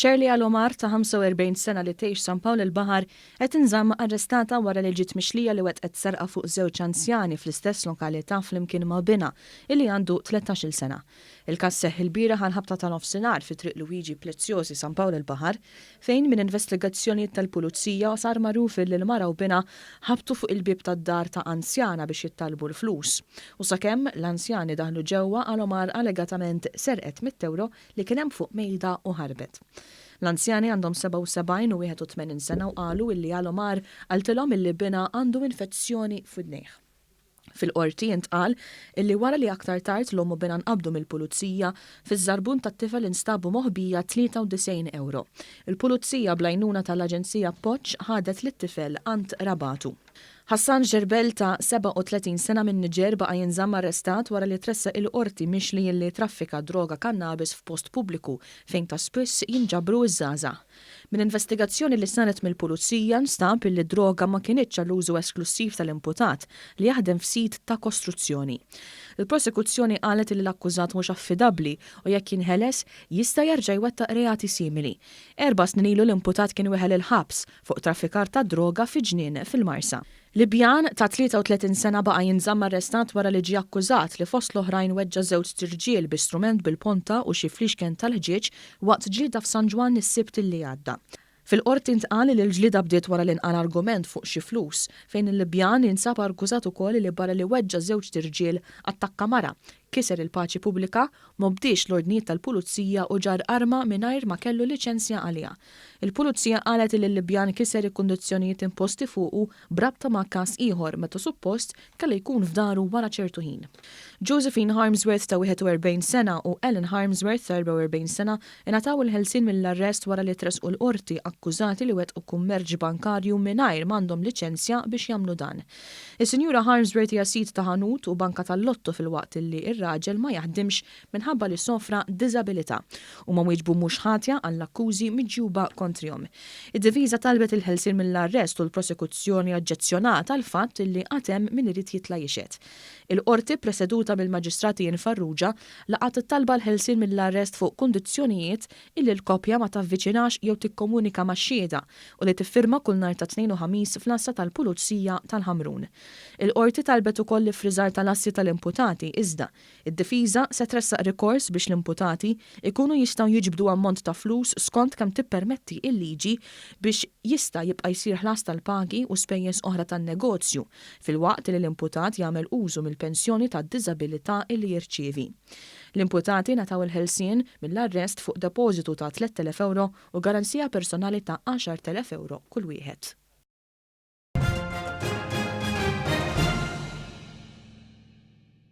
Shirley Alomar ta' 45 sena li tgħix San Pawl il-Baħar qed tinżamm arrestata wara li ġiet mixlija li wettqet serqa fuq żewġ anzjani fl-istess lokalità flimkien ma' binha illi għandu 13-il sena. Il-każ seħħ ilbieraħ għall-ħabta ta' nofsinhar fi Triq Luigi Preziosi San Pawl il-Baħar fejn minn investigazzjonijiet tal-Pulizija sar magħruf illi l-mara u binha ħabtu fuq il-bieb tad-dar ta' anzjana biex jittalbu l-flus u sakemm l-anzjani daħlu ġewwa Alomar allegatament serqet mitt ewro li kien hemm fuq mejda u ħarbet. L-anzjani għandhom 77 u 81 sena u qalu illi Alomar qaltilhom illi binha għandu infezzjoni f'widnejh. Fil-qorti intqal illi wara li aktar tard l-omm u binha nqabdu mill-pulizija, fiż-żarbun tat-tifel instabu moħbija 93 ewro. Il-pulizija bl-għajnuna tal-Aġenzija Appoġġ ħadet lit-tifel għand qrabatu. Hassan Gerbel ta' 37 sena minn Niġer baqa' jinżamm arrestat wara li tressaq il-qorti mixli li traffika droga kannabis f'post pubbliku fejn ta' spiss jinġabru ż-żgħażagħ. Minn investigazzjoni li saret mill-pulizija nstab illi d-droga ma kinitx għall-użu esklussiv tal-imputat li jaħdem f'sit ta' kostruzzjoni. Il-prosekuzzjoni qalet illi l-akkużat mhux affidabbli u jekk jinħeles jista' jerġa' jwettaq reati simili. 4 snin ilu l-imputat kien weħel il-ħabs fuq traffikar ta' droga fi ġnien fil-Marsa. Libjan ta' 33 sena baqa' jinżamm arrestat wara li ġie akkużat li fost l-oħrajn weġġa' żewġt irġiel bi strument bil-ponta u xi fliexken tal-ħġieġ waqt ġlieda f'San Ġwann is-Sibt li għadda. Fil-qorti ntqal li l-ġlieda bdiet wara li nqala argument fuq xi flus, fejn il-Libjan jinsab akkużat ukoll li barra li weġġa' żewġt irġiel attakka mara, kiser il-paċi pubblika, m'obdiex l-ordnijiet tal-pulizija u ġarr arma mingħajr ma kellu liċenzja għaliha. Il-pulizija qalet li l-Libjan kiser il-kundizzjonijiet imposti fuqu b'rabta ma' każ ieħor meta suppost kellu jkun f'daru wara ċertu ħin. Josephine Harmsworth ta' 41 sena u Ellen Harmsworth ta' 44 sena ingħataw il-ħelsien mill-arrest wara li tressqu l-qorti akkużati li wettqu kummerċ bankarju mingħajr m'għandhom liċenzja biex jagħmlu dan. Is-Sinjura Harmsworth hija sid ta' ħanut u banka tal-lotto filwaqt li r-raġel ma jaħdimx minħabba li sofra diżabilità. Huma wieġbu mhux ħatja għall-akkużi miġjuba kontrihom. Id-difiża talbet il-ħelsien mill-arrest u l-prosekuzzjoni oġġezzjonat għall-fatt li għad hemm min irid jitla' jixhed. Il-qorti preseduta mill-Maġistrat Ian Farrugia laqat it-talba l-ħelsien mill-arrest fuq kundizzjonijiet illi l-koppja ma tavviċinax jew tikkomunika max-xhieda u li tiffirma kull nhar ta' Tnejn u Ħamis fl-għassa tal-Pulizija tal-Ħamrun. Il-qorti talbet ukoll l-iffriżar tal-assi tal-imputati iżda id-difiża se tressaq rikors biex l-imputati ikunu jistgħu jiġbdu ammont ta' flus skont kemm tippermetti il-liġi biex jista' jibqa' jsir ħlas tal-pagi u spejjeż oħra tan-negozju filwaqt li l-imputat jagħmel użu mill-pensjoni tad-diżabilità li jirċievi. L-imputati ngħataw il-ħelsien mill-arrest fuq depożitu ta' 3,000 ewro u garanzija personali ta' 10,000 ewro kull wieħed.